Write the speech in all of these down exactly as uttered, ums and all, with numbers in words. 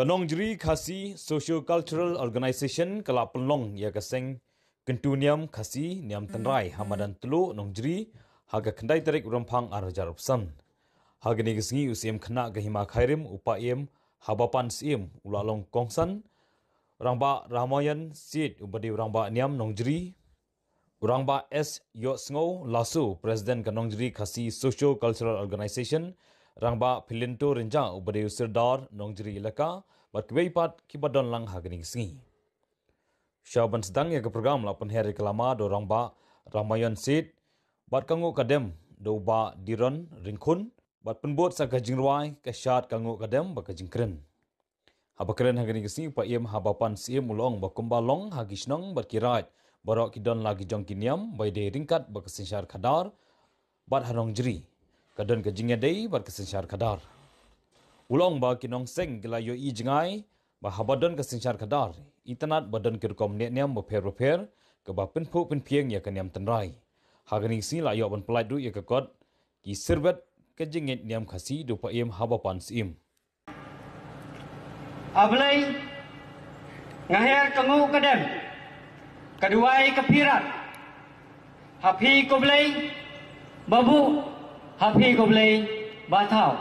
Ka Nongjri Khasi Socio-Cultural Organization ka la pynlong ïa ka seng kyntu niam Khasi niam tynrai ha madan Tluh Nongjri ha ka khyndai tarik Rymphang ar hajar arphew san. Ha kane ka sngi u Syiem Khynnah ka Hima Khyrim u Paiem Habapan Syiem u la long kongsan, Rangbah Ramayan Syed uba dei u Rangbah Niam Nongjri, u Rangbah S Ïohsngew Lasso, President ka Nongjri Khasi Socio Cultural Organization, Rangbah Philinto Rynjah uba dei u Sirdar Nongjri Elaka, bad kiwei pat kiba don lang ha kane ka sngi. Sha ban sdang ïa ka program la pynher ïa ka lama da u Rangbah Ramayan Syed bad ka nguh ka dem da u Bah Diron Ryngkhun, bad pynbud sa ka jingrwai, ka shad, ka nguh ka dem bad ka jingkren. Haba kren ha kane ka sngi u Paiem Habapan Syiem u la ong ba kumba long ha ki shnong bad ki raid baroh ki don la ki jong ki niam ba ïadei ryngkat bad ka synshar khadar, bad ha Nongjri ka don ka jingïadei bad ka synshar khadar. U la ong ba ki nongseng ki la ïohi jngai ba haba don ka synshar khadar, itynnad ba don ki rukom neh niam bapher bapher kaba pynphuh pynphieng ïa ka niam tynrai. Ha kane ka sngi la ïoh ban pyllait ruh ïa ka kot Ki Sirbet ka Jingngeit Niam Khasi da u Paiem Habapan Syiem. A Blei, nga her ka nguh ka dem, ka duwai ka phirat ha phi ko Blei ba buh, ha phi ko Blei ba thaw.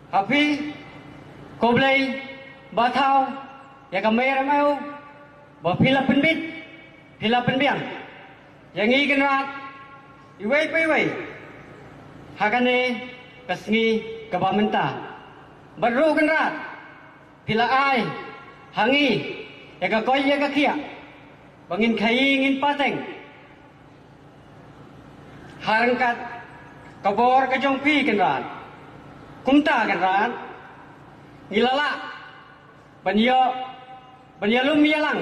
Ha phi ko Blei ba thaw ïa ka mei rem eu ba phi la pynbit, phi la pynbiang ïa ngi Kynrad iwei pa iwei ha kane ka sngi kaba mynta. Bad ruh Kynrad phi la ai ha ngi ïa ka koit ïa ka khiah ba ngin khaïi ngin pateng ha ryngkat ka bor ka jong phi Kynrad. Kumta Kynrad ngi la lah ban ïoh, ban ïalum ïalang,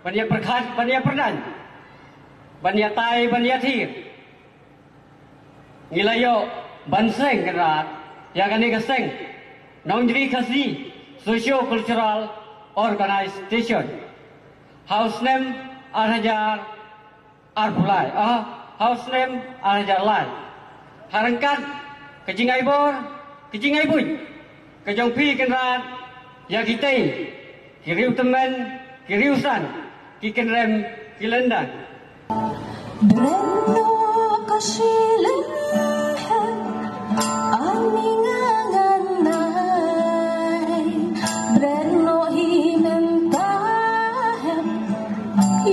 ban ïapyrkhat, ban ïapyrdan, ban ïatai, ban ïathir. Ngi la ïoh ban seng Kynrad ïa kane ka seng Nongjri Khasi Socio Cultural Organization ha u snem ar hajar arphew lai, ah, ha u snem ar hajar lai. Ha ryngkat ka jingai bor, ka jingai buit ka jong phi Kynrad ïa kitei ki riew tymmen, ki riew san, ki kynrem, ki lyndan. Bren noh ka shilynter, ani nga ngan nai. Bren noh hi mynta hem,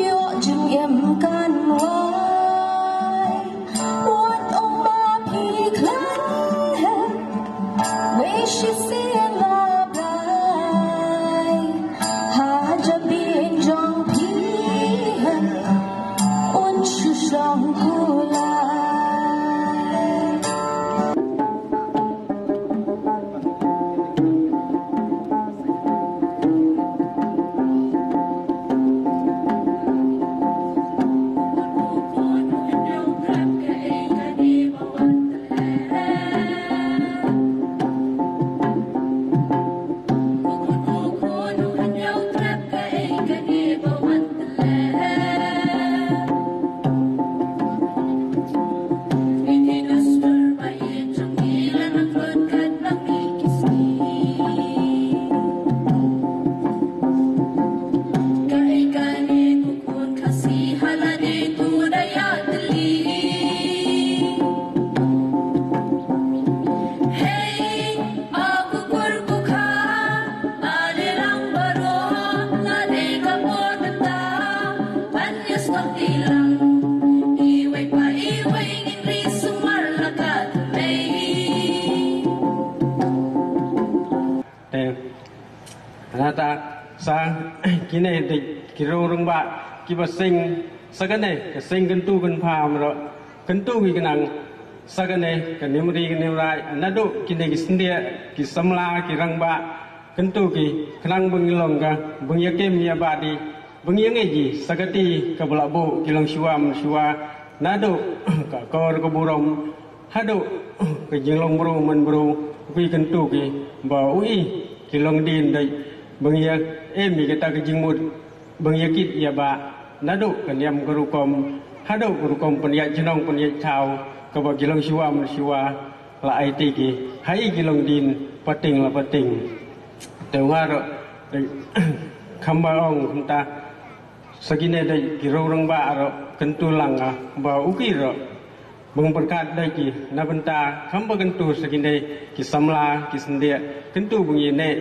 ïoh jingim kan wai. Wat ong ba phi khlaiñ hem, wei shisien la brai. Ha jabieng jong phi hem, un shu shong kulai. Te, nata sa kine de ki rong rong ba ki ba seng sa kane ka seng kyntu kynpha mro kyntu ki kynang sa kane ka nimri ka nimrai naduh kine ki syndiah ki samla ki rangbah kyntu ki khnang ba ngi long ka ba ngi ïakim ïabadi ba ngi ïangeit ji sa kati ka ba la buh ki longshuwa mynshuwa naduh ka kor ka burom haduh ka jinglong bru man bru ki kyntu ki ba u i ki long dien dei ba ngi ïa em ïa kata ka jingmut ba ngi ïa kit ïa ba naduh ka niam ka rukom haduh ka rukom pynïaid jinong pynïaid thaw ka ba ki longshuwa mynshuwa la ai ti ki ha i ki long dien pating la pating. Te nga ruh, eh, kham ba ong kumta, sa kine dei ki rong rangbah ruh kyntu lang nga ba u ki ruh ban pyrkhat dei ki na bynta kham ba kyntu sa kine ki samla ki syndiah kyntu ban ïa neh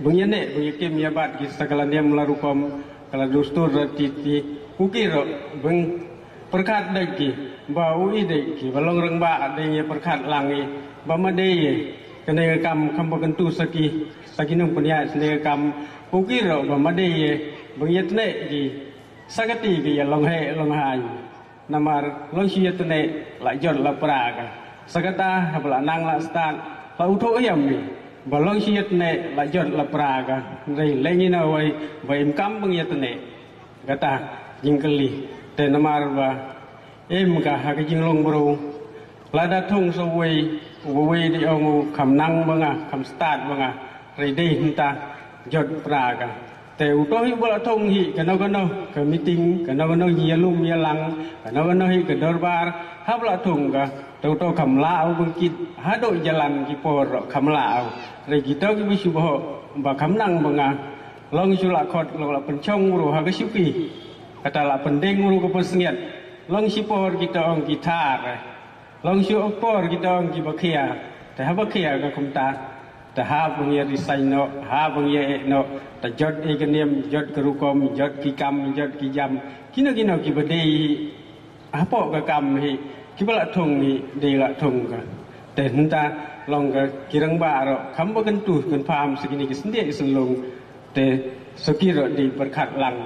ban ïa neh ban ïa kim ïa bat ki sa ka la niam la rukom ka la dustur ra ti ti u ki ruh ban pyrkhat dei ki ba u i dei ki ba long rangbah dei ïa pyrkhat lang i ba ma dei ïa kane ka kam kham ba kyntu sa ki sa ki nongpynïaid sa kane ka kam u ki ruh ba ma dei ïa ban ïa tneh ki sa kati ki ïa long heh long haiñ. Namar long shu ïa tneh la jot la pra ka sa kata haba la nang la stad la u thoh ïam ni ba long shu ïa tneh la jot la pra ka. Hynrei leng ïa na wei ba im kam ban ïa tneh. Kata jingkylli te namar ba em ka ha ka jinglong bro. Lada thung sa wei uwei di ong u kham nang ba nga kham stad ba nga. Hynrei dei hynta jot pra ka. Te u to hi ba la thung hi kano kano ka meeting kano kano ïalum ïalang kano kano hi ka dorbar haba la thung ka. Te u to kham la u bangkit haduh jalan ki por kham la u. Hynrei ki to ki ba shu ba ho ba kham nang ba nga. Long shu la khot long la pynchong ru ha ka shuki. Kata la pyndeng ru ka pynsngiat. Long shi por kita ong ki thar. Long shu por kita ong ki bakhia. Te ha bakhia ka kumta. Te ha bang ïa resign no, ha bang ïa eh no. Te jot eh ka niam, jot ka rukom, jot ki kam, jot ki jam. Kino kino ki badei. Hapoh ka kam hi kiba la thung hi dei la thung ka. Te hynta long ka ki rangbah ro kham ba kyntu kynpham sa kine ki syndiah ki synlung. Te sa ki ro dei pyrkhat lang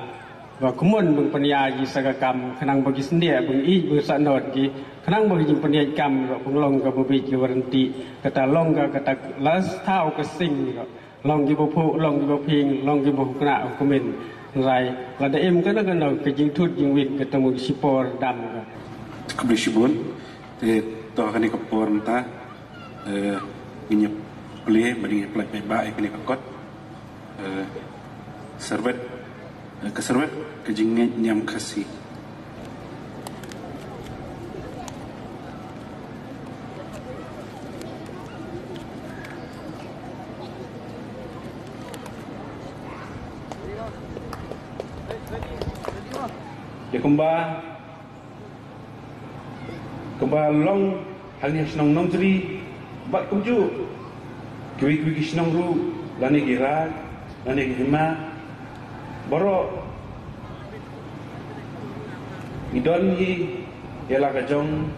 ba kumon bang pynïaid ki sa ka kam khnang ba ki syndiah bang ïeit bang sahnot ki khnang ba ki jingpynïaid kam ro bang long ka ba bit ki warranty kata long ka kata la thaw ka sing ro. Long ki ba phuh, long ki ba phieng, long ki ba hukna hukumin. Rai, lada em kano kano ka jingthut jingwit ka tang shipor dam ka. Khublei shibun, te to kane ka por mynta, eh, ngin ïa plie, ba ding ïa plie ba ïa kane ka kot. Eh, serwet, eh, ka serwet, ka jingngeit niam Khasi. Ïa kumba, kumba long hangne shnong Nongjri, bad kumjuh kiwei kiwei ki shnong ruh, lane ki raid, lane ki hima, baroh ngi don hi ïa la ka jong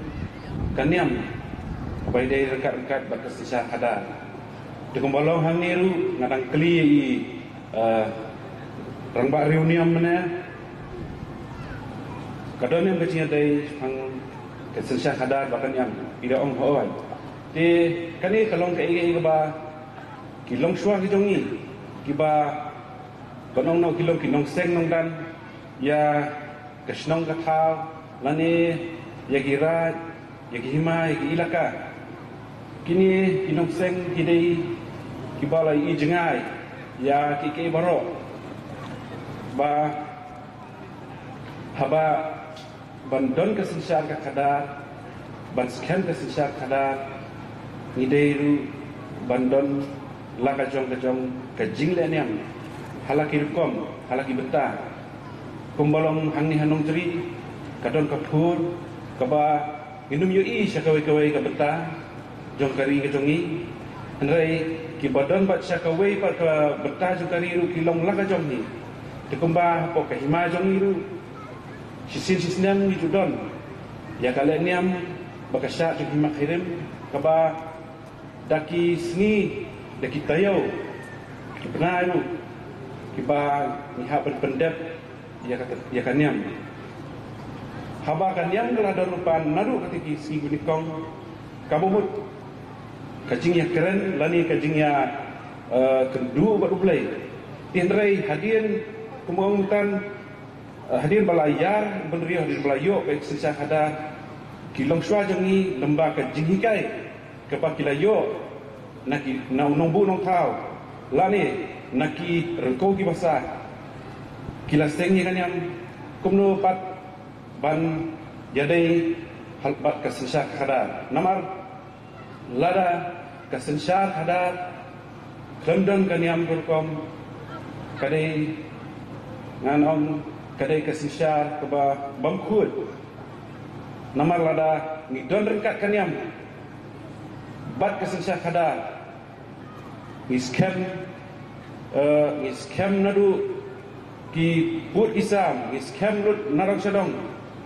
ka niam ba ïadei ryngkat ryngkat bad ka synshar khadar. Te kumba long hangne ruh nga dang kylli ïa i, eh, rangbah riewniam mynne ka don em ka jingïadei shaphang ka synshar khadar bad ka niam, i da ong hooid. Te kane ka long kaei kaei kaba ki longshuwa ki jong ngi kiba Ban ong noh ki long ki nongseng nongdan ïa ka shnong ka thaw lane ïa ki raid, ïa ki hima, ïa ki ilaka. Kine ki nongseng ki dei kiba la ïohi jngai ïa kiei kiei baroh. Ba haba ban don ka synshar ka khadar, ban skhem ka synshar khadar, ngi dei ruh ban don la ka jong ka jong ka jingleh niam ha la ki rukom, ha la ki bynta. Kumba long hangne ha Nongjri ka don ka phur kaba ngin ym ïohi sha kawei kawei ka bynta jong ka ri ka jong ngi. Hynrei kiba don bad sha kawei pat ka bynta jong ka ri ruh ki long la ka jong ngi. Te kumba hapoh ka hima jong ngi ruh shisien shisnem ngi ju don ïa ka leh niam ba ka shah jong hima Khyrim kaba da ki sngi, da ki taïew, ki bnai ruh kiba ngi hap ban pyndep ïa ka, ïa ka niam. Haba ka niam ka la don lypa naduh kata ki sngi ba nyngkong, kaba mut ka jingïakren lane ka jingïa, eh, kynduh bad U Blei. Te hynrei hadien kumba ong mynta, eh, hadien ba la ïar bynriew, hadien ba la ïoh ka synshar khadar, ki longshuwa jong ngi lyngba ka jinghikai kaba ki la ïoh na ki, na u nongbuh nongthaw lane na ki ryngkew ki basa, ki la seng ïa ka niam kumno pat ban ïadei halor bad ka synshar khadar. Namar lada ka synshar khadar Don don ka niam ka rukom, ka dei, ngan ong, ka dei ka synshar kaba bym khuid. Namar lada ngi don ryngkat ka niam bad ka synshar khadar, ngi skhem, eh, ngi skhem naduh ki pud ki sam, ngi skhem lut na dong sha dong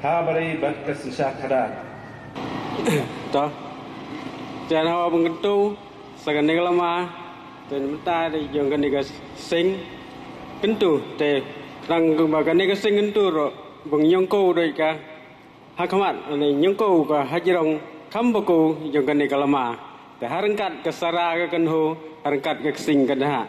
ha ba dei bad ka synshar khadar. To. Te naba ban kyntu sa kane ka lama, te mynta dei jong kane ka seng kyntu, te tang ba kane ka seng kyntu ruh ban nyngkong dei ka ha khmat, ne nyngkong ka ha jrong kham ba ko jong kane ka lama. Te ha ryngkat ka sara ka kynhu, ha ryngkat ka ksing ka dha.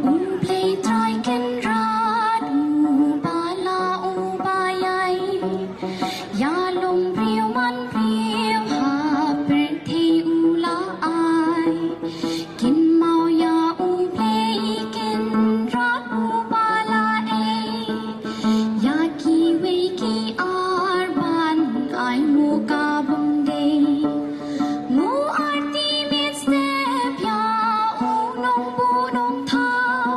U Blei Trai Kynrad, u ba la u ba ïai, ïalum briew man briew ha pyrthei u la ai. Kynmaw ïa U Blei Kynrad u ba la ei ïa kiwei ki ar ban ai mo ka bym dei. Mo arti mit step ïa u nongbuh nongthaw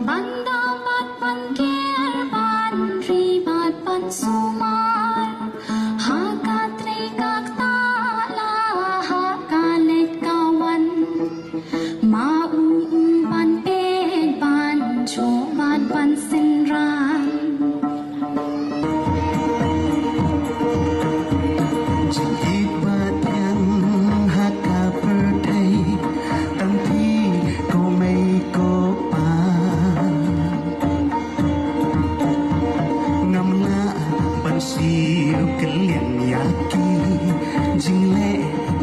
ban da bad ban ker ban ri bad ban sumar ha ka trei ka ktah la ha ka leit ka wan. Ma u u ban peit ban shu ban ban synran. Jingïeit ba thiang ha ka pyrthei, tang phi ko mei ko pa. Ngam lah ban siew kylliang ïa ki jingleh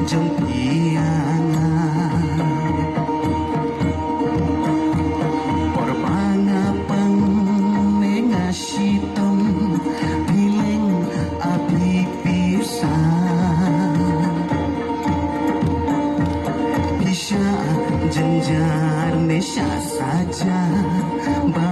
jong phi ïa nga. Por ba nga pang ne nga shitom, phi leng a phi pisa. Phi shah jynjar ne shah saja, ba